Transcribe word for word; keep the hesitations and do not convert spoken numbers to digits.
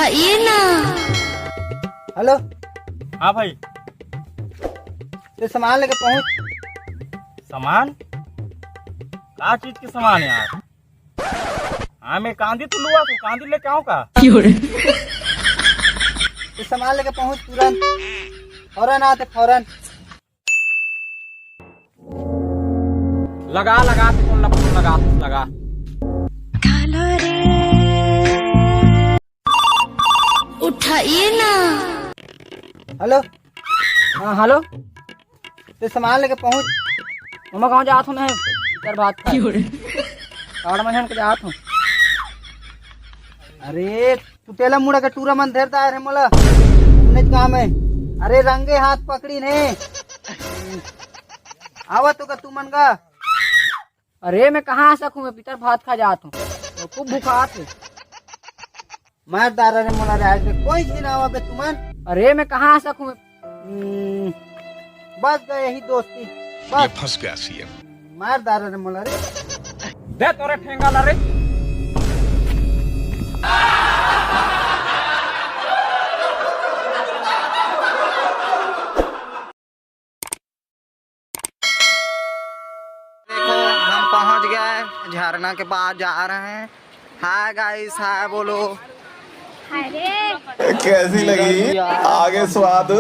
ये ना। हेलो। हाँ भाई। ते सामान लेके पहुंच। सामान? का चीज के सामान यार? हाँ, मैं कांदी तो लुआ तू कांदी लेके आऊँ का? ते सामान लेके पहुंच तुरंत। फौरन आते, फौरन। लगा, लगा, ते कोन ला फोन लगा, लगा। उठाइए ना। हेलो। हाँ, हेलो। ते सामान लेके पहुंच। ममा, कहाँ जात हूँ मैं? इधर भात खा। काड़ में हन के जात हूँ। अरे, तू तेला मुड़ा के टूरा मन धेर दाय रे मोला। अपने काम है। अरे, रंगे हाथ पकड़ी ने। आवत हो का तू मन का? अरे, मैं कहाँ आ सकूँ? मैं पितर भात खा जात हूँ। मैं खूब भूखात है। मार दारा रे मोला रे, आज ले कोई झिन आवा बे तुमन। अरे, मैं कहाँ आ सकूँ? हम्म, बस गए यही दोस्ती। ये बस। फंस गया सीएम। मार दारा रे मोला रे। दे तोरे ठेंगा ला रे। देखो, हम पहुंच गए झरना के पास, जा रहे हैं। हाय गाइस, हाय बोलो। अरे, कैसी लगी आगे स्वाद?